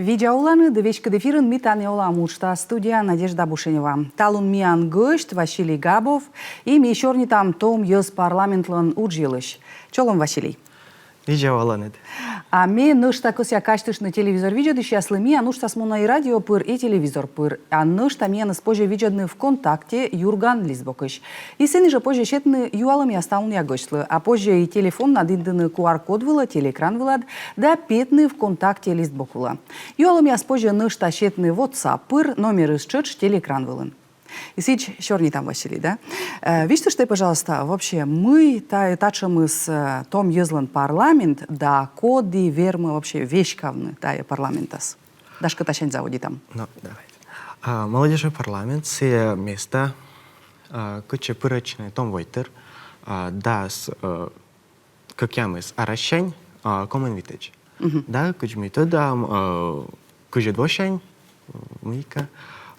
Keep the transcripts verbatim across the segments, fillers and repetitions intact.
Видза оланныд, веськыд эфирын «Ми тані олам» уджтас, студияын Надежда Бушенева. Талун миян гӧсьт Василий Габов, и ми сёрнитам том йӧз парламентлӧн удж йылысь. Чолӧм, Василий. Видза оланныд. А ме нӧшта кӧсъя казьтыштны телевизор видзӧдысьяслы: миян уджтас мунӧ и радио пыр, и телевизор пыр. А нӧшта миянӧс позьӧ видзӧдны ВКонтакте «Юрган» листбокысь. И сэні жӧ позьӧ сетны юалӧмъяс талунъя гӧсьтлы, а позьӧ и телефоннад индыны QR-код вылӧ телеэкран вылад да петны ВКонтакте листбок вылӧ. Юалӧмъяс позьӧ нӧшта сетны WhatsApp пыр, номерыс тшӧтш телеэкран вылын. И сідз сёрнитам, Василий, да? Э, висьтышт тай, пожалуйста, вообще, мый тайӧ татшӧмыс, э, том йӧзлӧн парламент, да коді вермӧ вообще веськавны тайӧ парламентас? Гашкӧ, тасянь заводитам. Ну, давайте. А, молодёжный парламент — сійӧ места, а, кытчӧ пырӧдчӧны том войтыр, а, дас, э, кӧкъямыс арӧссянь, а, комын витӧдз. Да, кыдз ми тӧдам, э, кызьӧд восянь, э, мыйкӧ,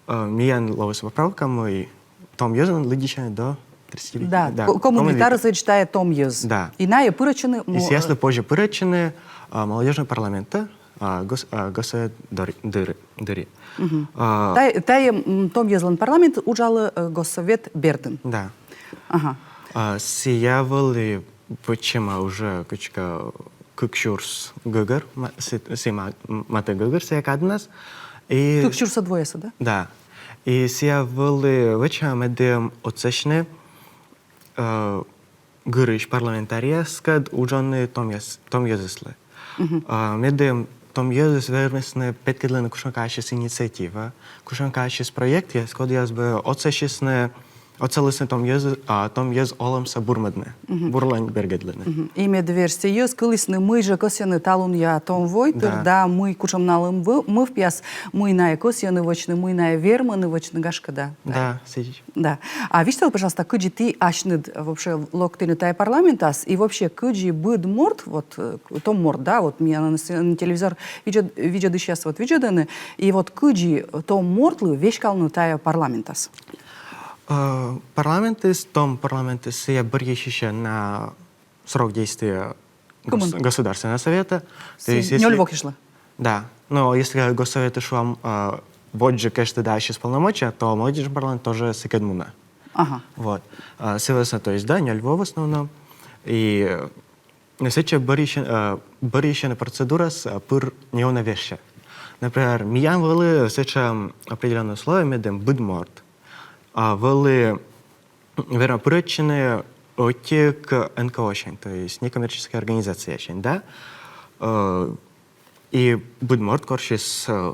э, миян лоис поправка, мый том йӧзӧн лыддьысьӧны до тридцати пяти. Да, да, ко-, комын вит арӧсӧдз тайӧ том йӧз. Да. И найӧ пырӧдчӧны... И сійӧяслы позьӧ пырӧдчыны, а, молодёжный парламентӧ, а, гос-, а, госсовет дыр-, дырйи. А, тайӧ, тайӧ, м, том йӧзлӧн парламент уджалӧ, э, госсовет бердын. Да. Ага. А, сійӧ вӧлі вӧчӧма уже кыдзкӧ кык сюрс гӧгӧр, ма-, сі-, сійӧ ма-, м, матӧ гӧгӧр, сійӧ каднас. И кык сюрсӧд воясӧ, да? Да. И сійӧ вӧлі вӧчӧма, медым отсасьны, э, гырысь парламентарийяскӧд уджавны том йӧз-, том йӧзыслы. А, медым том йӧзыс вермисны петкӧдлыны кутшӧмкӧ ассьыс инициатива, кутшӧмкӧ ассьыс проектъяс, кодъяс бы отсасисны, отсалісны том йӧз, а, том йӧз олӧмсӧ бурмӧдны, бурлань бергӧдлыны. И мед верстьӧяс кылісны, мый жӧ кӧсйӧны талунъя том войтыр, да, мый кутшӧм налӧн мӧвпъяс, мый найӧ кӧсйӧны вӧчны, мый найӧ вермӧны вӧчны, гашкӧ, да. Да, сідз. Да. А висьтал, пожалуйста, кыдзи ті асьныд вообще локтінныд тайӧ парламентас, и вообще кыдзи быд морт, вот, э, том морт, да, вот миян телевизор видзӧд-, видзӧдысьяс вот видзӧдӧны, и вот кыдзи том мортлы веськалны тайӧ парламентас? Э, парламентыс, том парламентыс, сійӧ бӧрйысьӧ на срок действия гос-, Государственного совета. То есть, если нёль во кежлӧ. Да. Но если Госсоветыс, шуам, а, водзджык эштӧдӧ ассьыс полномочия, то молодёжный парламент тоже сыкӧд мунӧ. Ага. Вот. А, сы вӧсна, то есть, да, нёль во в основном. И, э, сэтчӧ бӧрйысьӧ-, э, бӧрйысьӧны процедураяс, э, пыр неуна вежсьӧ. Например, миян вӧлі сэтшӧм определённӧй условие, медым быд морт, а, вӧлі вермӧ пырӧдчыны ӧтик НКО-сянь, то есть некоммерческӧй организациясянь, да? Э, и быд морт корсис, э,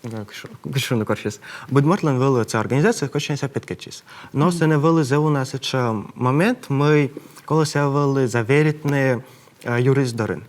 кыдз шу-, кыдз шуны, корсис. Быд мортлӧн вӧлі сійӧ организация, кодсянь сійӧ петкӧдчис. Но сэні вӧлі зэв уна сэтшӧм момент, мый колӧ сійӧ вӧлі заверитны, э, юрист дорын.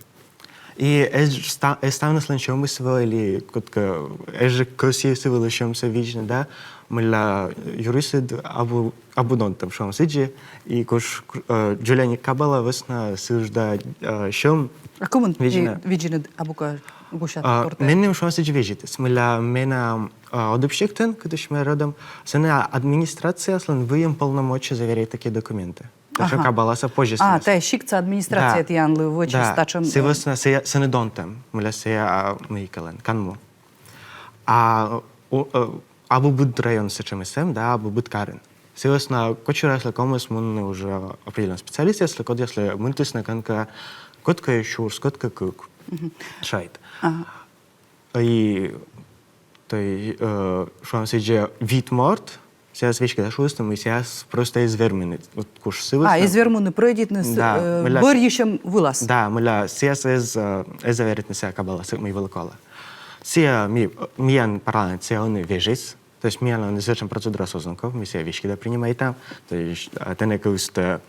И эз ста-, эз ставныслӧн сьӧмыс вӧв, или кодкӧ эз жӧ кӧсйы сы вылӧ сьӧмсӧ видзны, да, мыля юристыд абу, абу донтӧм, шуам сідзи, и куш-, ку-, э, дзоляник кабала вӧсна сы ыджда, э, сьӧм. А кымын ви-, видзинныд абу кӧ гусян? А, тортӧ? Меным, шуам сідзи, везитіс, мыля менам, э, Одыб сиктын, кытысь ме родом, сэні администрацияыслӧн выйым полномочия заверить такие документы. Тачӧм кабаласӧ позис. А, тайӧ сиктса администрация тіянлы вӧчис тачӧм. Сы вӧсна сійӧ, сэні донтӧм, мыля сійӧ, а, мыйкӧлӧн, канму. А, у, э, абу быд районын сэтшӧмыс эм, да, абу быд карын. Сы вӧсна кодсюрӧ аслас ковмис мунны уже определённӧй специалистъяслы, кодъяслы мынтісны кӧнкӧ, кодкӧ сюрс, кодкӧ кык. Шайт. Ага. И, то есть, э, шуам сідзи, вит морт, сійӧяс веськыда шуисны, мый сійӧяс просто эз вермыны. Вот куш сы вӧсна. А, эз вермыны прӧйдитны, да, э, мыля бӧрйысьӧм вылас. Да, мыля сійӧяс эз, э, эз заверитны сійӧ кабаласӧ, мый вӧлі колӧ. Сійӧ ми-, миян парламент сійӧ ӧні вежис. То есть миян ӧні сэтшӧм процедура оз нин ков, ми сійӧ веськыда принимайтам. То есть, э, тэнӧ кӧ ыстӧ,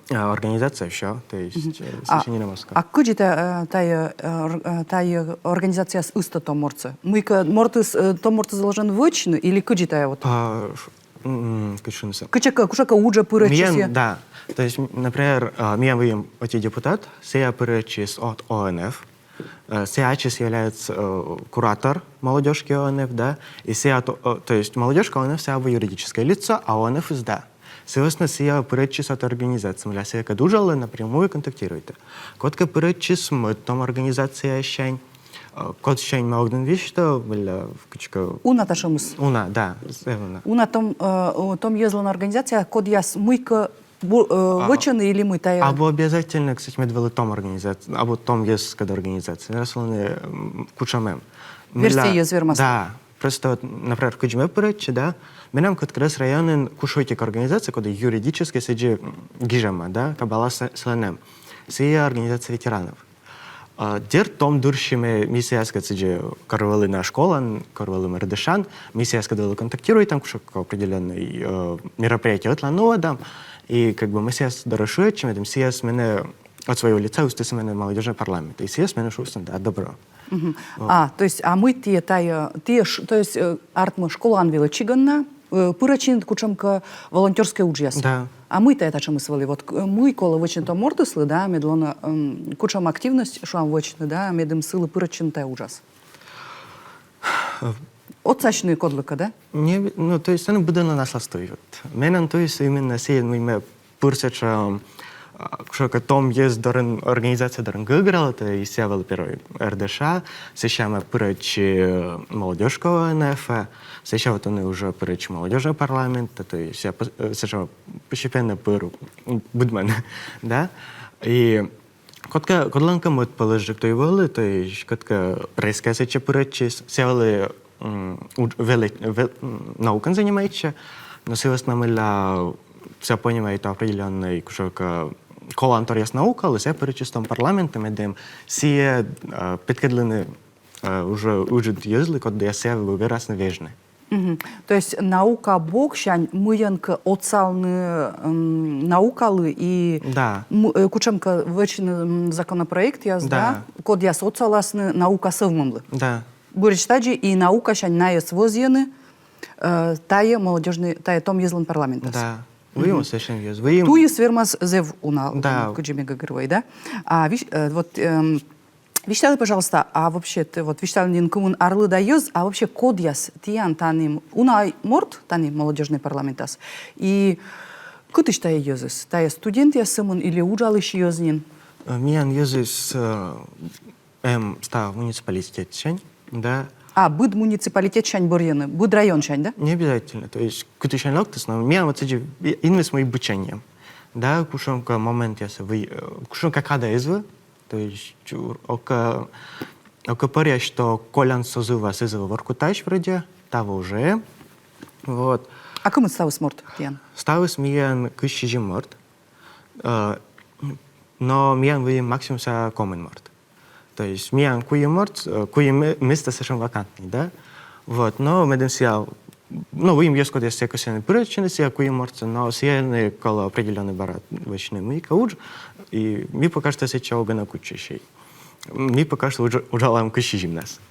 э, организация, всё, то есть, э, а, священнина Москва. А кыдзи та-, э, тайӧ, э, ор-, э, тайӧ организацияс ыстӧ том мортсӧ? Мыйкӧ мортыс, э, том мортыс должен вӧчны или кыдзи тайӧ вот? А, ш-, м, кыдз шуны сійӧ. Кыдзкӧ, кутшӧмкӧ уджӧ пырӧдчис? Миян, да. То есть, м, например, а, миян выйым ӧти депутат, сійӧ пырӧдчис от ОНФ. Э, сійӧ ачыс является, э, куратор молодёжки ОНФ, да, и сійӧ, то, э, то есть молодёжка ОНФ сійӧ абу юридическое лицо, а ОНФ-ыс да. Сы вӧсна сійӧ пырӧдчис от организации, мыля сійӧкӧд уджалӧ, напрямую контактируйтӧ. Кодкӧ пырӧдчис мӧд том организацияяссянь, Э, кодсянь ме ог дон висьтав, мыля, кыдзкӧ... Уна татшӧмыс. Уна, да, зэв уна. Уна том, э, о, том йӧзлӧн организация, кодъяс мыйкӧ бу-, э, вӧчӧны или мый тайӧ? Абу обязательно, кстати, мед вӧлі том организация, абу том йӧзыскӧд организация. Раз вӧлі, м, кутшӧм эм. Верстьӧяс вермас. Да. Просто вот, например, кыдз ме пырӧдчи, да, менам Кӧрткерӧс районын куш ӧтик организация, коді юридически сідзи, м, гижӧма, да, кабала сылӧн эм. Сійӧ организация ветеранов. А, дерт, том дырйи ми, ми сійӧяскӧд сідзи, кор вӧлі на школаын, кор вӧлі РДШ-ын, ми сійӧяскӧд вӧлі контактируйтам, кутшӧмкӧ определённӧй, э, мероприятие ӧтлаын нуӧдам, и как бы ми сійӧяс дорӧ шыӧдчим, медым сійӧяс менӧ от своего лица ыстісны менӧ молодёжнӧй парламентӧ, и сійӧяс меным шуисны, да, добро. Мгм. Вот. А, то есть, а мый тіян тайӧ, тіян ш-, то есть, э, артмӧ, школаын велӧдчигӧн на, э, пырӧдчинныд кутшӧмкӧ волонтёрскӧй уджъясӧ. Да. А мый тайӧ татшӧмыс вӧлі? Вот, э, мый колӧ вӧчны том мортыслы, да, мед лоны, м, кутшӧм активность, шуам, вӧчны, да, медым сылы пырӧдчыны тайӧ уджас? Э, отсасьны кодлыкӧ, да? Не, ну, то есть, ну, быдӧнлӧн аслас туй вот. Менам туйыс именно сійӧн, мый ме пыр сэтшӧм, а, кутшӧмкӧ том йӧз дорын, организация дорын гӧгӧрвоана, то есть сійӧ вӧлі первой РДШ, сэсся ме пырӧдчи, э, молодёжка ОНФ, сэсся вот ӧні уже пырӧдчи молодёжнӧй парламентӧ, то есть сійӧ пос-, э, сэтшӧм постепенно пыр, м, быдмӧн, да, и кодкӧ, кодлӧнкӧ мӧд пӧлӧсджык туй вӧлі, то есть кодкӧ пресскӧ сэтчӧ пырӧдчис, сійӧ вӧлі, м, уд-, велӧ-, ве-, м, наукаӧн занимайтчӧ, но сы вӧсна мыля сійӧ понимайт определённӧй кутшӧмкӧ коланторъяс наукалы, сійӧ пырӧдчис том парламентӧ, медым сійӧ, э, петкӧдлыны, э, уже ыджыд йӧзлы, кодъяс сійӧс верасны вежны. Мгм. То есть наука боксянь мыйӧнкӧ отсавны, м, наукалы и... Да. М, э, кутшӧмкӧ вӧчны, м, законопроектъяс, да? Да. Кодъяс отсаласны наука сӧвмӧмлы. Да. Буретш тадзи и наукасянь найӧс вӧзйӧны, э, тайӧ молодёжнӧй, тайӧ том йӧзлӧн парламентас. Да. Выйым сэтшӧм йӧз. Выйым. Туйыс вермас зэв уна, да, кыдзи ме гӧгӧрвои, да? А виш-, э, вот, эм, висьталӧй, пожалуйста, а вообще тэ вот висьталін, нин кымын арлыда йӧз, а вообще кодъяс тіян тані, уна морт тані молодёжнӧй парламентас? И кытысь тайӧ йӧзыс? Тайӧ студентъяс сӧмын или уджалысь йӧз нин? Э, миян йӧзыс, э, эм став муниципалитетсянь, да. А, быд муниципалитетсянь бӧрйӧны, быд районсянь, да? Не обязательно, то есть кытысянь локтіс, но миян вот сэтшӧм инмыс, мый быдсянь эм. Да, кутшӧмкӧ моментъясӧ вӧ-, э, кутшӧмкӧ кадӧ эз вӧв, то есть чур, окота, окота пӧръясь, что колян созывас эз вӧв Воркутаысь вроде, таво уже. Вот. А кымын ставыс морт тіян? Ставыс миян кызь сизим морт. Э, но миян выйым максимум сійӧ комын морт. То есть миян куим морт, э, куим ме-, места сэтшӧм вакантнӧй, да? Вот, но медым сійӧ, ну, выйым йӧз, кодъяс сійӧ кӧсйӧны пырӧдчыны, сійӧ куим мортсӧ, но сійӧ нин колӧ определённӧй бара вӧчны мыйкӧ удж, и ми пока что сэтчӧ огӧ на кутчысьӧй. Ми пока что удж-, уджалам кызь сизимнас.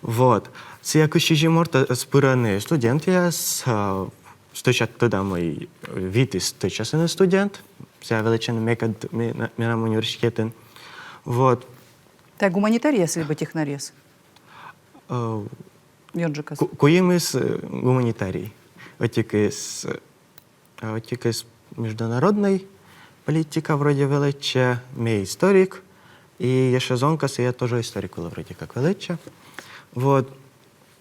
Вот. Сійӧ кызь сизим морт, э, пырӧны студентъяс, э, стӧча тӧда, мый витыс стӧчасӧн студент, сійӧ велӧдчӧны мекӧд ме-, на-, менам университетын. Вот. Тайӧ гуманитарийяс либӧ технарийяс? Э, ёнджыкасӧ. Ку-, куимыс, э, гуманитарий. Ӧтикыс, э, ӧтикыс международнӧй политика вроде велӧдчӧ, ме историк, и ещӧ зонка, сійӧ тоже историк вылӧ вроде как велӧдчӧ. Вот.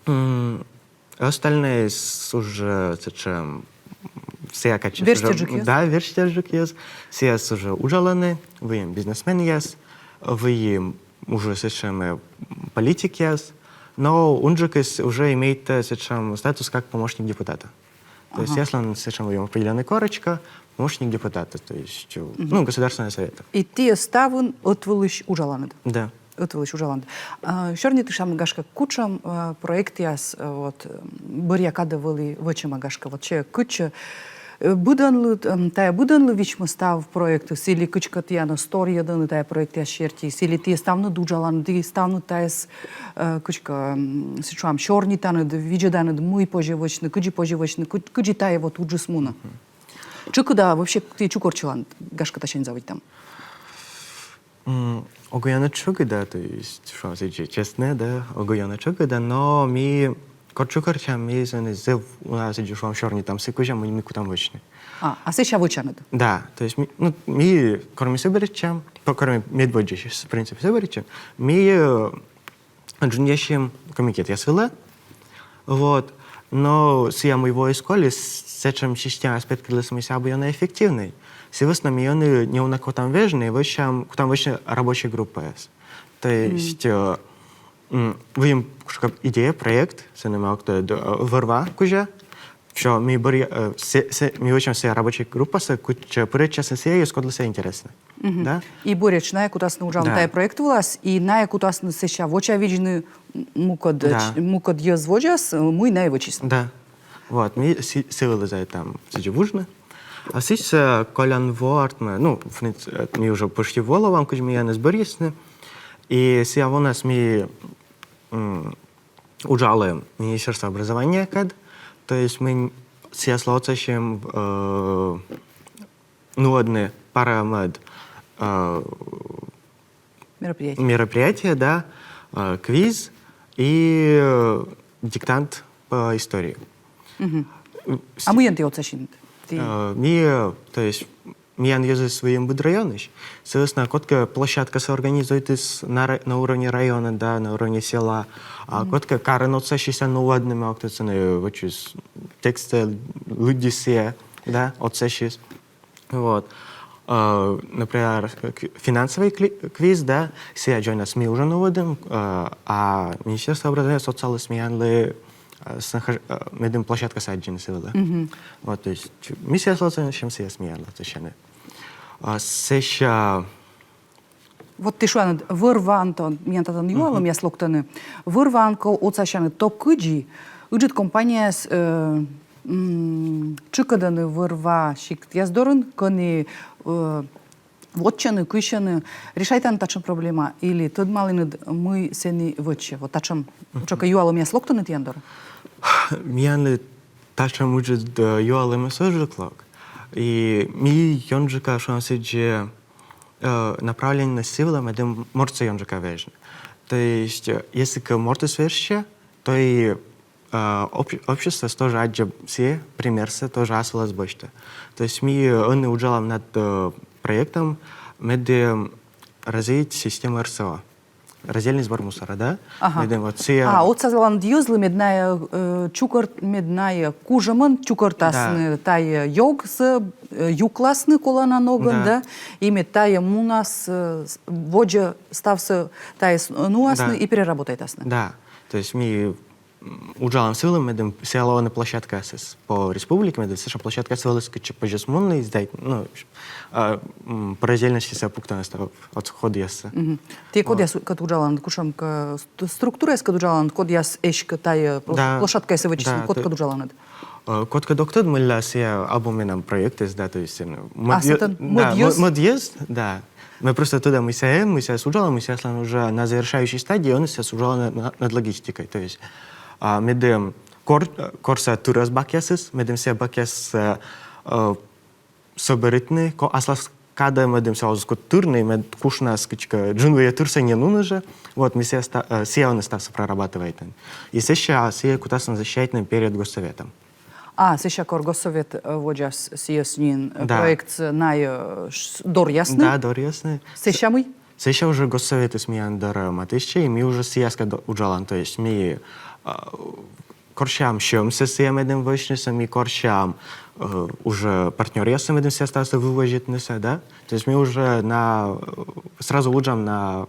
М, остальнӧйыс уже сэтшӧм, сійӧ кадыс уже... Верстьӧджыкъяс? Да, верстьӧджыкъяс. Сійӧяс уже уджалӧны, выйым бизнесменъяс, выйым уже сэтшӧм, э, политикъяс. Но унджыкыс уже имейтӧ сэтшӧм статус как помощник депутата. То есть сійӧяслӧн сэтшӧм выйым определённӧй корочка, помощник депутата, то есть, э, ну, Государственного совета. И ті ставныс ӧтвылысь уджаланныд? Да. Ӧтвылысь уджаланныд. А, сёрнитыштам, гашкӧ, кутшӧм, а, проектъяс, а, вот, м, бӧръя кадӧ вӧлі вӧчӧма, гашкӧ, вот сійӧ кытчӧ, э, быдӧнлы, м, тайӧ быдӧнлы вичмӧ став проектыс, или кыдзкӧ тіянӧс торйӧдӧны тайӧ проектъяс серти, или ті ставныд уджаланныд, ті ставныд тайӧс, э, кыдзкӧ, м, сэтшӧм сёрнитанныд, видзӧданныд, мый позьӧ вӧчны, кыдзи позьӧ вӧчны, кы-, кыдзи тайӧ вот уджыс мунӧ. Тшӧкыда вообще ті чукӧртчыланныд, гашкӧ, татсянь заводитам? М, ог ёна тшӧкыда, то есть, шуам сідзи честно, да, ог ёна тшӧкыда, но ми кор чукӧртчам, ми сэні зэв уна сідзи, шуам, сёрнитам сы кузя, мый ми кутам вӧчны. А, а сэсся вӧчанныд? Да, то есть ми, ну, ми кор ми сӧберитчам, по-, кор ми медводдзаысь, в принципе, сӧберитчам, ми, э, джынъясим комитетъяс вылӧ. Вот. Но сія, мый воис коли, сэтшӧм система петкӧдліс, мый сія абу ёна эффективнӧй. Сы вӧсна ми ӧні неуна кутам вежны, вӧчам, кутам вӧчны рабочӧй группаяс. То есть, э, м, выйым кутшӧмкӧ идея, проект, сэні ме ог тӧд, э, вӧр-ва кузя. Всё, ми бӧр-, э, сэ-, сэ-, ми вӧчам сія рабочӧй группасӧ, кутшӧм пырӧдчасны сійӧяс, кодлы сія интереснӧ. Да? И бӧръя найӧ кутасны уджавны тайӧ проект вылас, и найӧ кутасны сэсся вочавидзны мукӧд, ч-, мукӧд йӧз водзас, э, мый найӧ вӧчисны. Да. Вот, ми сы-, сы вылӧ заводитам сідзи вуджны. А сэсся, э, колян во артмӧ, ну, в принципе, э, ми уже почти во лоам, кыдз миянӧс бӧрйисны. И сія вонас ми, м, уджалім Министерство образованиякӧд, то есть ми сіяслы отсасим, э, нуӧдны пара мӧд, э, мероприятие, да, э, квиз и, э, диктант по истории. А мыйӧн ті отсасинныд? Ті... Э, ми, э, то есть, миян йӧзыс выйым быд районысь. Сы вӧсна кодкӧ площадкасӧ организуйтіс на ра-, на уровне района, да, на уровне села. А кодкӧ карын отсасис нуӧдны, ме ог тӧд, сэні вӧчис текстсӧ, лыддис сійӧ, да, отсасис. Вот. Э, например, к-, финансовый кли-, квиз, да, сія дзоньнас ми уже нуӧдім, э, а Министерство образования отсаліс миянлы, э, с нахож-, э, медым площадкасӧ аддзыны сы вылӧ. Вот, то есть, ми сіяслы отсасим, сіяс миянлы отсасьӧны. А сэсся... Вот ті шуанныд, вӧр-ваӧн то, миян татӧн юалӧмъяс локтӧны. Вӧр-ваӧн кӧ отсасьӧны, то кыдзи ыджыд компанияяс, э, м, тшыкӧдӧны вӧр-ва сиктъяс дорын, кӧні, э, вотчӧны, кыйсьӧны, решайтӧны татшӧм проблема, или тӧдмалінныд, мый сэні вӧчсьӧ? Вот татшӧм, тшӧкыда юалӧмъяс локтӧны тіян дорӧ? Миянлы татшӧм ыджыд, э, юалӧмъяс ӧжык лок. И ми ёнджыка, шуам сідзи, э, направленность сы вылӧ, медым мортсӧ ёнджыка вежны. То есть, э, если кӧ мортыс вежсьӧ, то и, э, об-, обществоыс тоже аддзӧ сійӧ примерсӧ, тоже ас вылас босьтӧ. То есть ми, э, ӧні уджалам над, э, проектом, медым развить систему РСО. Раздельный сбор мусора, да? Ага. Медым вот сія... А, отсаланныд йӧзлы, мед найӧ, э, чукӧрт-, мед найӧ кужӧмӧн чукӧртасны тайӧ ёгсӧ, э, юкласны колана ногӧн, да? И мед тайӧ мунас, э, с-, водзӧ ставсӧ тайӧс нуасны и переработайтасны. Да. То есть ми, м, уджалам сы вылын, медым сія лоӧны площадкаясыс по республике, медым сэтшӧм площадкаяс вӧліс, кытчӧ позьӧ мунны и сдать, ну, а, м, по раздельности сія пуктӧны став отходъяссӧ. Ті кодъяскӧд уджаланныд, кутшӧмкӧ ст-, структураяскӧд уджаланныд, кодъяс эськӧ тайӧ площ-, площадкаяссӧ вӧчисны, кодкӧд уджаланныд? Э, кодкӧд ог тӧд, мыйла сія абу менам проектыс, да, то есть, э, мӧд йӧ-, да, мӧ-, мӧд йӧз, да. Ме просто тӧда, мый сія эм, мый сія уджалӧ, мый сія уже на завершающей стадии, ӧні сія уджалӧ на-, на-, над логистикой, то есть, а, медым кор-, корсӧ тырӧс бакъясыс, медым сія бакъяс, э, э, соберитны, ко-, аслас кадӧ, медым сія оз кут тырны, мед кушнас кыдзкӧ джынвыйӧ тырсӧ не нуны жӧ. Вот, ми сія ста-, э, сія ӧні ставсӧ прорабатывайтӧны. И сэсся сія кутасны защищайтны перед Госсоветом. А, сэсся кор Госсовет, э, водзас сійӧс нин, э, проектсӧ найӧ, э, ш-, доръясны? Да, доръясны. Сэсся мый? Сэсся уже Госсоветыс миян дорӧ матыстчӧ, и ми уже сіяскӧд уджалам, то есть ми, э, корсям сьӧмсӧ сія медым вӧчнысӧ, ми корсям, э, уже партнёръяссӧ, медым сія ставсӧ вывозитнысӧ, да? То есть ми уже на, э, сразу уджам на,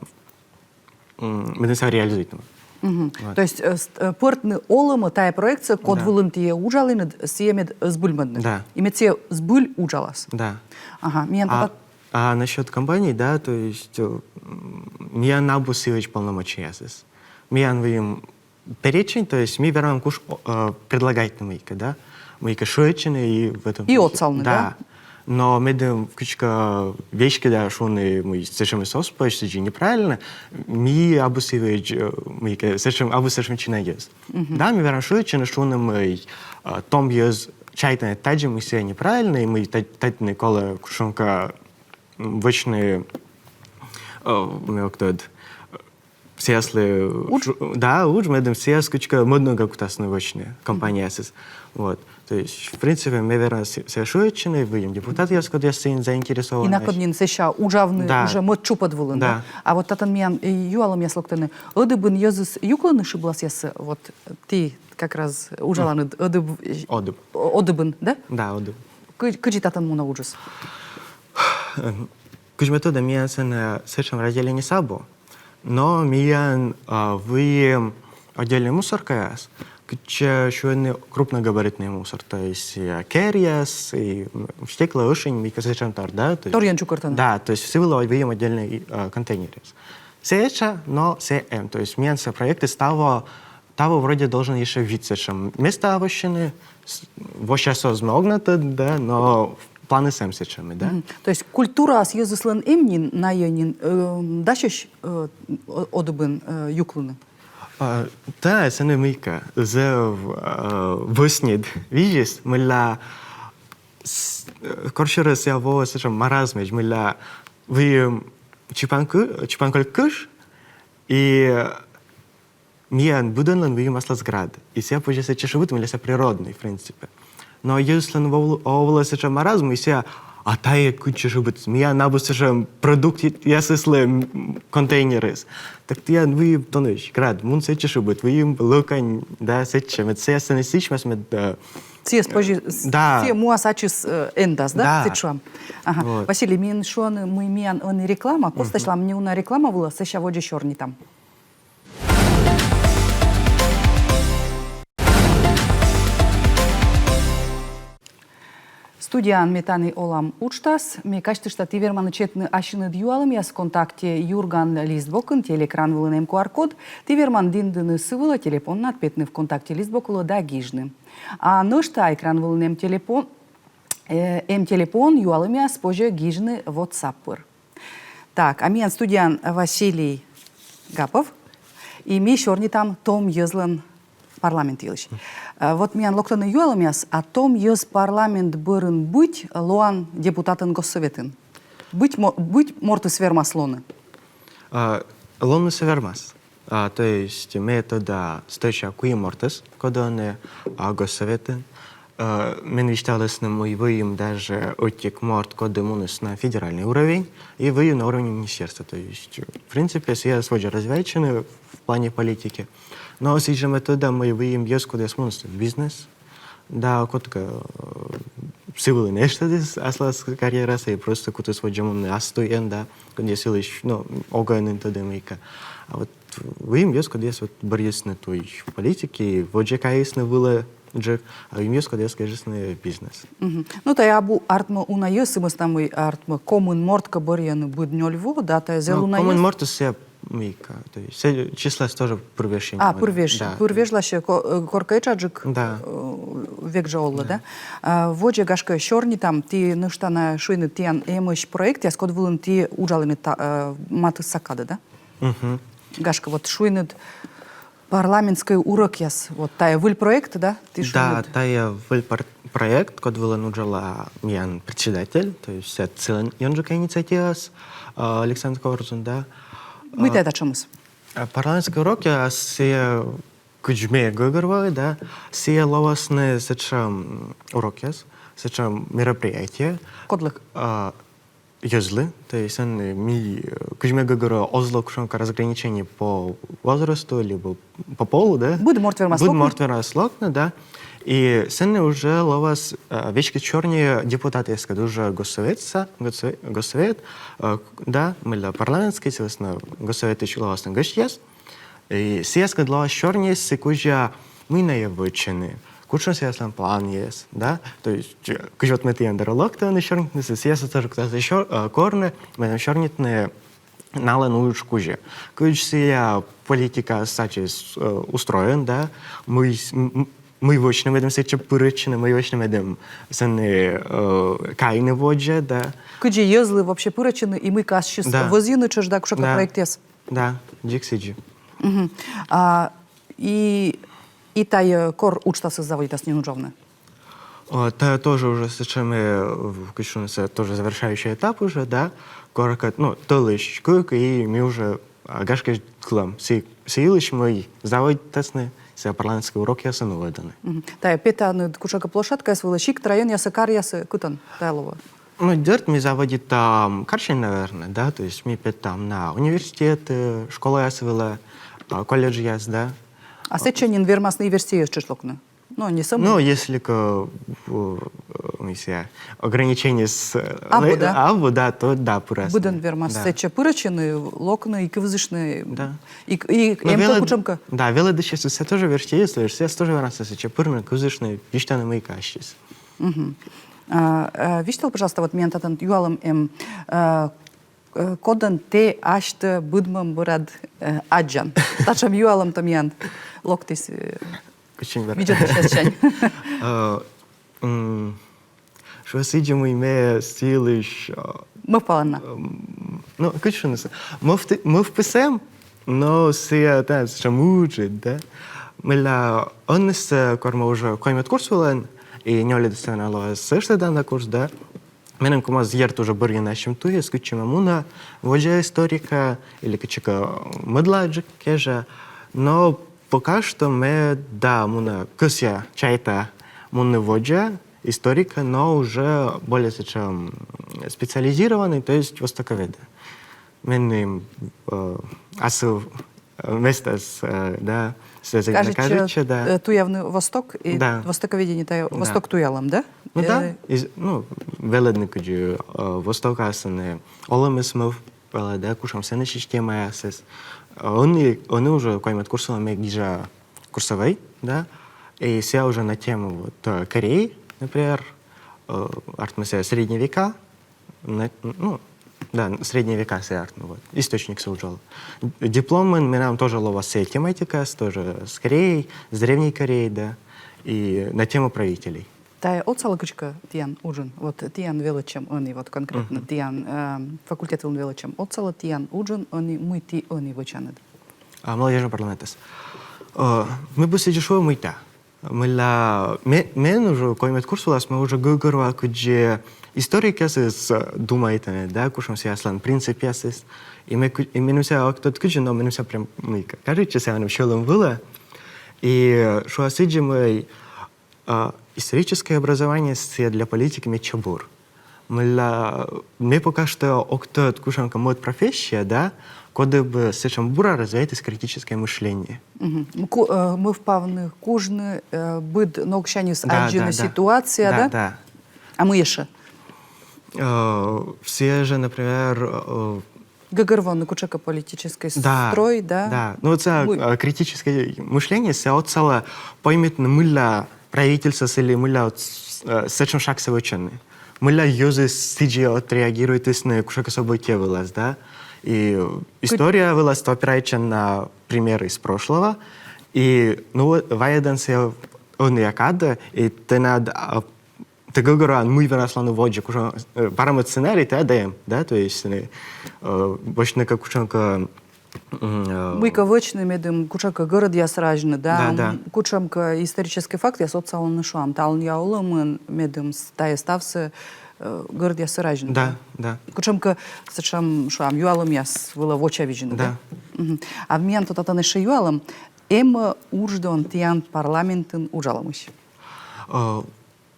м, медым сія реализуйтны. Вот. То есть, э, ст-, э, пӧртны олӧмӧ тайӧ проектсӧ, код вылын ті уджалінныд, сія мед збыльмӧдны. Да. И мед сія збыль уджалас. Да. Ага, миян... А, а насчёт компаний, да, то есть, э, м, миян абу сійӧ полномочиясыс. Миян выйым перечень, то есть ми вермам куш-, э, предлагайтны мыйкӧ, да, мыйкӧ шыӧдчыны и в этом... И отсавны, да? Да. Но медым кыдзкӧ веськыда шуны, мый сэтшӧмыс оз позь, сэтшӧм неправильно, ми абу сійӧ, э, мыйкӧ сэтшӧм, абу сэтшӧм чинаяс. Да, ми вермам шыӧдчыны, шуны, мый, э, том йӧз чайтӧны тадзи, мый сійӧ неправильно, и мый та-, тадзи колӧ кутшӧмкӧ, м, вӧчны, э, ме ог тӧд, сіяслы удж? Шу-, да, удж, медым сіяс кыдзкӧ мӧд ногӧн кутасны вӧчны компанияясыс. Вот. То есть, в принципе, ме верма сэ-, сэ шыӧдчыны, выйым депутатъяс, кодъяс сыын заинтересованы. И накӧд нин сэсся уджавны. Да. Уже мӧд тшупӧд вылын, да? Да. А вот татын миян, э, юалӧмъяс локтӧны. Ӧдыбын йӧзыс юклӧны шыбласъяссӧ, вот ті как раз уджаланныд ӧдыб-, э, Ӧдыб. Ӧдыбын, да? Да, ӧдыб. Кы-, кыдзи татын мунӧ уджыс? Кыдз ме тӧда, миян сэн, э, сэтшӧм разделениеыс абу, но миян, а, выйым отдельнӧй мусоркаяс, кытчӧ сюйӧны крупногабаритнӧй мусор, то есть, э, керъяс, и, м, стекла, ӧшинь, мыйкӧ сэтшӧм тор, да, то есть. Торйӧн чукӧртӧны. Да, то есть сы вылӧ выйым отдельнӧй, э, контейнеръяс. Сэ этша, но сэ эм, то есть миян сэ проектыс таво, таво вроде должен ещӧ вит сэтшӧм места воссьыны, с-, вообще сӧзнӧ ог на тӧд, да, но планыс эм сэтшӧмӧй, да. Мгм. То есть культураыс йӧзыслӧн эм нин, найӧ нин, э, дасьӧсь, э, о-, ӧдыбын, э, юклыны? А, да, сэн мыйкӧ, зэв, э, вӧсньыд видзис, мыйла с-, э, корсюрӧ сійӧ воӧ сэтшӧм маразмӧдз, мыйла выйым чипан кы-, чипан кольк кыш, и миян быдӧнлӧн выйым аслас град. И сійӧ позьӧ сэтчӧ шыбитны, мыйла сійӧ природнӧй, в принципе. Но йӧзыслӧн вӧв-, овлӧ сэтшӧм маразм, и сійӧ, а тайӧ кытчӧ шыбитны? Миян абу сэтшӧм продуктъясыслы, м, контейнерыс. Так тіян выйым тонӧсь град, мун сэтчӧ шыбит, выйым лӧкан, да, сэтчӧ, мед сійӧ сэні сісьмас, мед, да. Сійӧс позьӧ, с-, да. Сійӧ муас ачыс, э, эндас, да? Да. Сэтшӧм. Ага. Вот. Василий, мен шуӧны, мый миян ӧні реклама, костасьлам неуна реклама вылӧ, сэсся водзӧ сёрнитам. Студияын «Ми тані олам» уджтас. Ме казьтышта, ті верманныд сетны ассьыныд юалӧмъяс ВКонтакте «Юрган» лист бокын, телеэкран вылын эм Q R-код. Ті верманныд индыны сы вылӧ, телепоннад петны ВКонтакте лист бок вылӧ да гижны. А нӧшта экран вылын эм телепон, э, эм телепон, юалӧмъяс позьӧ гижны WhatsApp пыр. Так, а миян студияын Василий Гапов, и ми сёрнитам том йӧзлӧн парламент йылысь. Э, вот миян локтӧны юалӧмъяс, а том йӧз парламент бӧрын быть лоан депутатӧн Госсӧветын? Быть мо-, быть мортыс вермас лоны? А, лоны сійӧ вермас. А, то есть ме тӧда стӧча куим мортӧс, кодъяс лоӧны, а, Госсӧветын. А, мен висьталісны, мый выйым даже ӧтик морт, коді муніс на федеральный уровень, и выйым на уровне министерства. То есть, в принципе, сійӧс водзӧ развивайтчыны в плане политики. Но сідз жӧ ме тӧда, мый выйым йӧз, кодъяс муніс в бизнес. Да, кодкӧ, э, сы вылын эштӧдіс аслас карьерасӧ и просто кутіс водзӧ мунны ас туйӧн, да, кодъяс йылысь, ну, ог нин тӧдӧ мыйкӧ. А вот выйым йӧз, кодъяс вот бӧрйисны туй политикаӧ, водзӧ кайисны вылӧджык, а выйым йӧз, кодъяс гижисны бизнес. Мгм. Ну, тайӧ абу, артмӧ, уна йӧз, сы вӧсна мый, артмӧ, комын морт кӧ бӧрйӧны быд нёль во, да, тайӧ зэв уна йӧз. Ну, комын мортыс сійӧ мыйкӧ, то есть сэ-, числаыс тоже пыр вежсьӧ. А, пыр веж-, да, пыр вежласьӧ, ко-, э, коркӧ этшаджык, да, э, век жӧ овлӧ, да? Да. А, водзӧ, гашкӧ, сёрнитам, ті нӧшта на шуинныд, тіян эмӧсь проектъяс, код вылын ті уджалінныд та-, э, матысса кадӧ, да? Мгм. Гашкӧ, вот шуинныд парламентскӧй урокъяс, вот тайӧ выль проект, да? Ті шуинныд. Да, тайӧ выль пар-, проект, код вылын уджалӧ миян председатель, то есть сійӧ сылӧн ёнджыка инициативаыс, э, Александр Корзун, да. Мый тайӧ татшӧмыс? А, парламентскӧй урокъяс, сійӧ, кыдз ме гӧгӧрвои, да, сійӧ лоасны сэтшӧм урокъяс, сэтшӧм мероприятие. Кодлы? А, йӧзлы, то есть сэн ми, э, кыдз ме гӧгӧрвои, оз ло кутшӧмкӧ разграничение по возрасту либо по полу, да? Быд морт вермас локны. Быд морт вермас локны, да. И сэн уже лоас, э, веськыд сёрни депутатъяскӧд уже Госсоветса, Госсове-, Госсовет, э, да, мыйла парламентскӧй, соответственно, Госсоветысь лоасны гӧсьтъяс. И сійӧскӧд лоас сёрни сы кузя, мый найӧ вӧчӧны, кутшӧм сійӧслӧн планъяс, да, то есть, э, кыдз вот ме тіян дорӧ локті ӧні сёрнитны, сійӧс тоже кутасны сё-, э, корны, медым сёрнитны налӧн удж кузя. Кыдз сійӧ политика сэтчӧ, э, устроен, да, мый с-, м-, м-, мый вӧчны медым сэтчӧ пырӧдчыны, мый вӧчны медым сэні, э, кайны водзӧ, да. Кыдзи йӧзлы вообще пырӧдчыны, и мыйкӧ ассьыс, да, вӧзйыны тшӧтш, да, кутшӧмкӧ, да, проектъяс. Да, дзик сідзи. Мгм. А, и, и тайӧ кор уджтасыс заводитас нин уджавны? О, тайӧ тоже уже сэтшӧм, э, в-, кыдз шуны, сэ-, тоже завершающий этап уже, да. Коркӧ, ну, тӧлысь кык, и ми уже, а, гашкӧ, кылам сы, сы йылысь, мый заводитасны сійӧ парламентскӧй урокъясӧн нуӧдӧны. Мгм. Тайӧ петанныд кутшӧмкӧ площадкаяс вылӧ, сикт, районъясӧ, каръясӧ, кытӧн тайӧ лоӧ? Ну, дерт, ми заводитам карсянь, наверно, да, то есть ми петам на университетъяс, школаяс вылӧ, а, колледжъяс, да. А сэтчӧ нин вермасны и верстьӧяс тшӧтш локны? Ну, не сӧмын. Ну, если кӧ, э, мися, ограничение с... э, Абу, ле- да? Абу, да, то да, пырас. Быдӧн вермас Да. сэтчӧ пырӧдчыны, локны и кывзыштны, Да. и, и Но эм кӧ велӧд-, кутшӧмкӧ. Да, велӧдысьясыс тоже верстьӧяс, верстьӧяс тоже вермасны сэтчӧ пырны, кывзыштны, висьтавны мыйкӧ ассьыс. Мгм. А, э, висьтал, пожалуйста, вот миян татӧн юалӧм эм, э, э, кодӧн тэ асьтӧ быдмӧм бӧрад, э, аддзан? Татшӧм юалӧм-тӧ миян локтіс, э, Очень верно. видзӧдысьяссянь. Э, м, Шуа сідзи, мый ме сы йылысь, э, Мӧвпалан на. М, ну, кыдз шуны, мӧвпы-, мӧвпыс эм, но сійӧ, да, сэтшӧм ыджыд, да. Мыйла ӧнісӧ, кор ме уже коймӧд курс вылын, и нёльӧдсӧ на лоас сэтшӧм да на курс, да. Меным ковмас, дерт, уже бӧрйыны ассьым туйяс, кытчӧ ме муна водзӧ историкӧ или кытчӧкӧ мӧдладжык кежӧ. Но пока что ме, да, муна, кӧсъя, чайта мунны водзӧ историкӧ, но уже более сэтшӧм специализированный, то есть востоковедӧ. Меным, э, асыв, э, местас, э, да, связать на кажитчӧ, да. Э, туявны восток и Да. востоковедение, тайӧ Да. восток туялӧм, да? Ну да, Э, из, ну, велӧдны кыдзи, э, востокас, э, олӧмыс, мӧвпалӧ, да, кутшӧм сэні системаясыс. Э, ӧні, ӧні уже коймӧд курсын ме гижа курсовой, да, и сійӧ уже на тему вот, э, Кореи, например, э, артмӧ сійӧ средние века, на-, ну, да, средние века сійӧ артмӧ, вот, источниксӧ уджала. Дипломын менам тоже лоас сійӧ тематика, тоже с Кореей, с Древней Кореей, да, и на тему правителей. Тайӧ отсалӧ кыдзкӧ тіян уджын, вот тіян велӧдчӧм ӧні, вот конкретно тіян, эм, факультет вылын велӧдчӧм, отсалӧ тіян уджын ӧні, мый ті ӧні вӧчанныд? А, молодёжный парламентас. Э, ме бы сідзи шуа, мыйта. Мыйла ме-, мен уже коймӧд курс вылас ме уже гӧгӧрвоа, кыдзи историкъясыс, э, думайтӧны, да, кутшӧм сійӧ аслас принципъясыс. И ме ку-, и меным сійӧ ог тӧд кыдзи, но меным сійӧ прям, ну, и ка-, кажитчӧ, сійӧ менам сьӧлӧм вылӧ. И, э, шуа сідзи, мый, а, историческӧй образование сійӧ для политики медся бур. Мыйла ме пока что ог тӧд кутшӧмкӧ мӧд профессия, да, коді бы сэтшӧм бура развивайтіс критическӧй мышление. Мгм. Ку-, э, мӧвпавны, кужны, э, быд ногсяньыс, Да, аддзыны да, да. ситуация, да? Да, да. А мый ещӧ? Э, сійӧ жӧ, например, э, Гӧгӧрвоны кутшӧмкӧ политическӧй Да, строй, да? Да. Ну, вот сійӧ, Мый- э, критическӧй мышление, сійӧ отсалӧ поймитны, мыйла правительствоыс или мыйла вот, э, сэтшӧм шагсӧ вӧчӧны. Мыйла йӧзыс сідзи отреагируйтісны кутшӧмкӧ событие вылас, да? И история вылас опирайтчан на примеры из прошлого. И, ну, вот, вайӧдан сійӧ ӧнія кадӧ, и тэнад, а, тэ гӧгӧрвоан, мый вермас лоны водзӧ, кутшӧм, э, парамыд сценарий тэнад эм, да, то есть, э, э, вӧчны кӧ кутшӧмкӧ, м, э, Мыйкӧ вӧчны, медым кутшӧмкӧ гӧрӧдъяс разьны, да? Да, да. М, кутшӧмкӧ историческӧй фактъяс отсалӧны, шуам, талунъя олӧмын, медым с-, тайӧ ставсӧ, э, гӧрӧдъяссӧ разьны, Да, да. Кутшӧмкӧ сэтшӧм, шуам, юалӧмъяс вылӧ вочавидзны, да? Да. Мгм. А миян то татӧн ещӧ юалӧм, эм-ӧ удждон тіян парламентын уджалӧмысь? Э,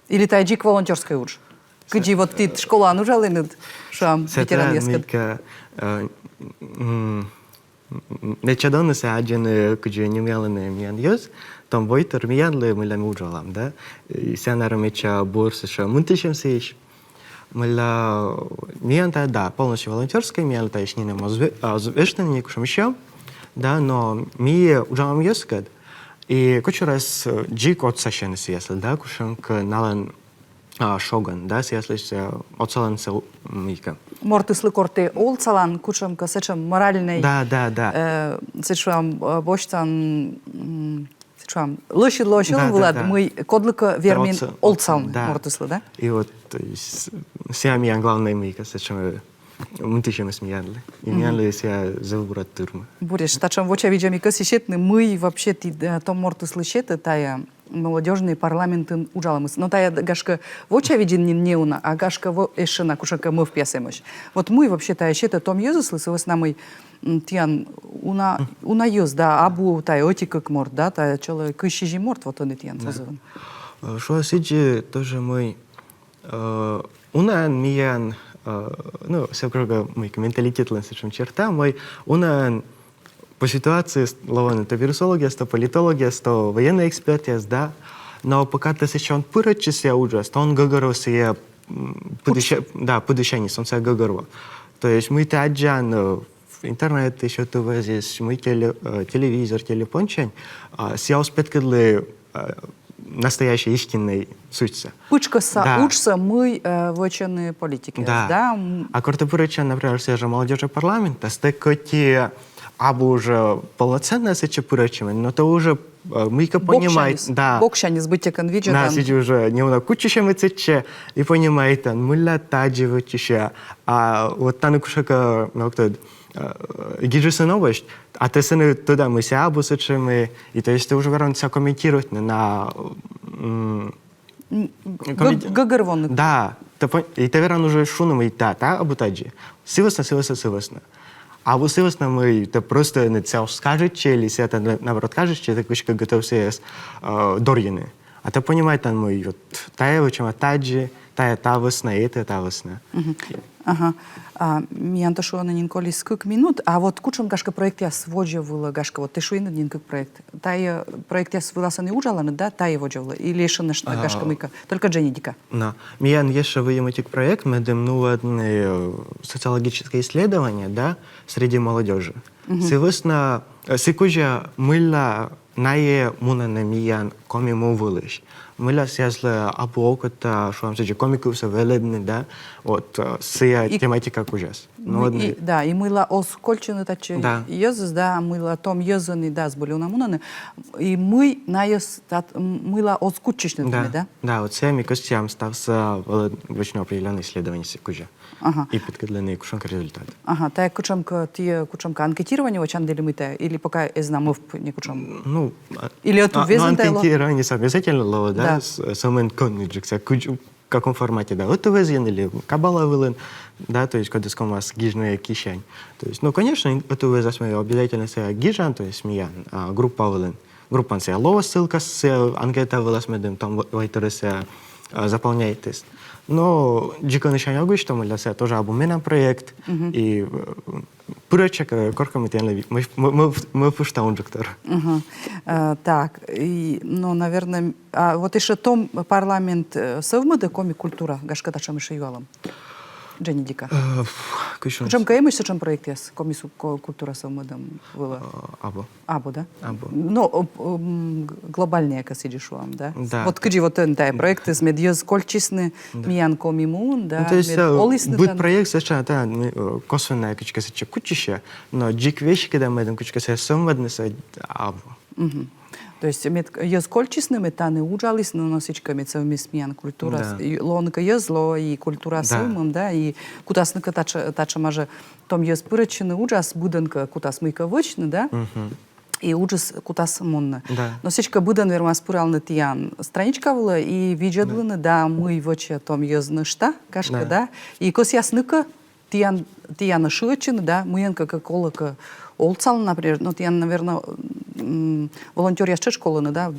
Или тайӧ дзик волонтёрскӧй удж? Кыдзи вот ті школаын уджалінныд, шуам, Сэтӧн ветеранъяскӧд. Мика, э, м, м, медся доннысӧ аддзыны, кыдзи нимъялӧны миян йӧз, том войтыр миянлы, мыйла ми уджалам, да? И сійӧ, наверно, медся бур сэтшӧм мынтысьӧм сыысь. Мыйла миян тайӧ, да, полностью волонтёрскӧй, миян таысь нинӧм оз ве-, а, оз вештыны, некутшӧм ещё, да, но ми уджалам йӧзкӧд, и кодсюрӧ, э, дзик отсасьӧны сійӧ аслас, да, кутшӧмкӧ налӧн, а, шогӧн, да, сійӧ аслас, э, отсалӧны сійӧ, м, мыйкӧ. Мортыслы, кор тэ отсалан, кутшӧмкӧ сэтшӧм моральнӧй, Да, да, да. э, сэтшӧм, э, босьтан, м, сэтшӧм лӧсьыд лоӧ сьӧлӧм вылад, мый кодлыкӧ вермин отсалны мортыслы, да? И вот, то есть, сійӧ миян главнӧй мыйкӧ сэтшӧм, э, мынтысьӧмыс миянлы. И миянлы сійӧ зэв бура тырмӧ. Буретш, татшӧм вочавидзӧм и кӧсйи сетны, мый вообще ті, э, том мортыслы сетӧ тайӧ, молодёжный парламентын уджалӧмыс. Но тайӧ, гашкӧ, вочавидзӧны нин неуна, а, гашкӧ, во-, эшӧ на кутшӧмкӧ мӧвпъяс эмӧсь. Вот мый вообще тайӧ сетӧ том йӧзыслы, сы вӧсна мый, м, тіян уна, уна йӧз, да, абу тайӧ ӧти-кык морт, да, тайӧ чӧлӧй кызь сизим морт, вот ӧні тіян созывын. Э, шуа сідзи тоже мый, э, унаӧн миян, э, ну, сійӧ кӧ мыйкӧ менталитетлӧн сэтшӧм черта, мый унаӧн по ситуации с-, лоӧны то вирусологъяс, то политологъяс, то военнӧй экспертъяс, да. Но пока тэ сэтчӧ он пырӧдчы сійӧ уджас, то он гӧгӧрво сійӧ, м, пыдіся-, да, пыдісяньыс, он сійӧ гӧгӧрво. То есть мый тэ аддзан, э, в интернетысь, ӧтуввезйысь, мый теле-, э, телевизор, телефонсянь, а, сійӧ оз петкӧдлы, э, настоящий истинный сутьсӧ. Пытшкӧсса уджсӧ, мый, э, вӧчӧны политикъяс, да? Да. М. А кор тэ пырӧдчан, например, сійӧ жӧ молодёжный парламентас, тэ кӧть и абу уже полноценнӧя сэтчӧ пырӧдчӧмыд, но тэ уже, э, мыйкӧ понимайтан, да. Боксяньыс быттьӧкӧ видзӧдан. Да, сідзи уже неуна кутчысьӧмыд сэтчӧ, и понимайтан, мыйла тадзи вӧчсьӧ. А вот тані кутшӧмкӧ, ну, кто, э, гижисны новость, а тэ сэні тӧдан, мый сійӧ абу сэтшӧм, и, и то есть тэ уже верман сійӧ комментируйтны на, м, М, коммент-, гӧ-, гӧгӧрвоны. Да, тэ пон-, и тэ верман уже шуны, мый да, тайӧ абу тадзи. Сы вӧсна, сы вӧсна, сы вӧсна. Абу сы вӧсна, мый тэ просто, ну, сійӧ оз кажитчы, или сійӧ тэнӧ, наоборот, кажитчӧ, тэ кыдзкӧ готов сійӧс, э, дорйыны. А тэ понимайтан, мый вот тайӧ вӧчӧма тадзи, тайӧ та вӧсна, этайӧ та вӧсна. Мгм. Ага. А, миян тӧ шуӧны нин колис кык минут, а вот кутшӧм, гашкӧ, проектъяс водзӧ вылӧ, гашкӧ, вот тэ шуин нин кык проект. Тайӧ проектъяс вылас ӧні уджаланныд, да, тайӧ водзӧ вылӧ? Или эшӧ нӧшта, а, гашкӧ, мыйкӧ? Только Дженедика. Но. Миян ещӧ выйым ӧтик проект, медым нуӧдны, э, социологическое исследование, да, среди молодёжи. Мгм. Сы вӧсна, э, сы кузя, мыйла найӧ мунӧны миян Коми му вылысь. Мыйла сійӧслы абу окота, шуам сідзи, коми кывсӧ велӧдны, да, вот, э, сійӧ тематика кузяс. Ну, ну, и, да, и мыйла оз кольччыны татчӧ йӧзыс, да, мыйла том йӧз ӧні да збыль уна мунӧны, и мый найӧ тат-, м, мыйла оз кутчысьны тані, да? Да, вот сійӧ ми кӧсъям ставсӧ вӧлі вӧчны определённӧй исследование сы кузя. Ага. И петкӧдлыны кутшӧмкӧ результат. Ага, тайӧ кутшӧмкӧ, тайӧ кутшӧмкӧ анкетирование вӧчанныд ли мый тайӧ, или пока эз на мӧвп некутшӧм? Ну, а, или ӧтуввезйын тайӧ лоӧ? Анкетирование обязательно лоӧ, да, да. С-, сӧмын кӧнкӧ джык сійӧ кыдз в каком формате, да, ӧтуввезйын или кабала вылын, да, то есть кодӧс ковмас гижны кисянь. То есть, ну, конечно, ӧтуввезйас ми обязательно сійӧ гижам, то есть миян, а, группа вылын. Группаын сійӧ лоӧ ссылка сійӧ анкета вылас, медым там в-, войтырӧс сійӧ, а, заполняйтіс. Но дзик ӧнісянь ог висьтав, мыйла сійӧ тоже абу менам проект, и, э, пырӧдча, э, коркӧ ми тіянлы, ми, ми, ми, ми пуштам унджыктор. Мгм. Э, так, и, ну, наверное, а вот ещӧ том парламент, э, сӧвмӧдӧ коми культура, гашкӧ, татшӧм ещӧ юалӧм. Дженедика. Э, ф-, кутшӧм. Кутшӧмкӧ эмӧсь сэтшӧм проектъяс коми су-, ко-, культура сӧвмӧдӧм вылӧ? Э, абу. Абу, да? Абу. Но, э, м, г-, глобальнӧя кӧ сідзи шуам, да? Да. Вот кыдзи вот ӧні тайӧ проектыс, мед йӧз кольччисны, да, миян Коми муын, да, ну, то есть, мед, э, олісны быд тан. Проект сэтшӧм, да, м, э, косвеннӧя кыдзкӧ сэтчӧ кутчысьӧ, но дзик весиг да, медым кутшӧмкӧ сійӧ сӧвмӧдны сійӧ абу. Мгм. То есть мед йӧз кольччисны, мед тані уджалісны, но сідзкӧ, мед сӧвмис миян культура. Да. И лоӧны кӧ йӧз, лоӧ и культура, да, сӧвмӧм, да, и кутасны кӧ татшӧ-, татшӧма жӧ том йӧз пырӧдчыны уджас, быдӧн кӧ кутас мыйкӧ вӧчны, да? Мгм. И уджыс кутас мунны. Да. Но сідзкӧ, быдӧн вермас пыралны тіян страничка вылӧ и видзӧдлыны, да, мый вӧчӧ том йӧз нӧшта, гашкӧ, да? Да. И кӧсъясны кӧ тіян, тіянӧ шыӧдчыны, да, мыйӧнкӧ кӧ колӧ кӧ отсалны, например, но тіян, наверно, м, волонтёръяс тшӧтш колӧны, да,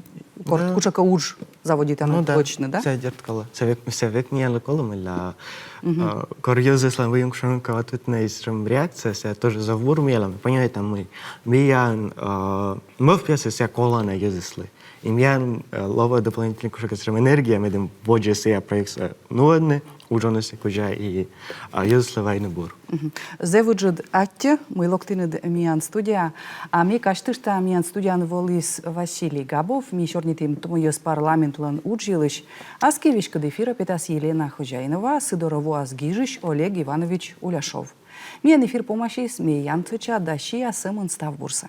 кор-, да, кутшӧмкӧ удж заводитанныд, ну да, вӧчны, да? Сійӧ дерт колӧ. Сійӧ век, сійӧ век миянлы колӧ, мыйла, мгм, а, кор йӧзыслӧн выйым кутшӧмкӧ ответнӧй сэтшӧм реакция, сійӧ тоже зэв бур миянлы. Понимайтам, мый миян, а, мӧвпъясыс сійӧ колана йӧзыслы. И миян, э, лоӧ дополнительнӧй кутшӧмкӧ сэтшӧм энергия, медым водзӧ сійӧ проектсӧ нуӧдны, уджавны сы кузя и, а, йӧзыслы вайны бур. Мгм. Зэв ыджыд аттьӧ, мый локтінныд миян студияӧ. А ме казьтышта, миян студияын вӧліс Василий Габов, ми сёрнитім том йӧз парламентлӧн удж йылысь. Аски веськыд эфирӧ петас Елена Хозяинова, сы дорӧ воас гижысь Олег Иванович Уляшов. Миян эфир помасис, ме янсӧдча да сиа сӧмын став бурсӧ.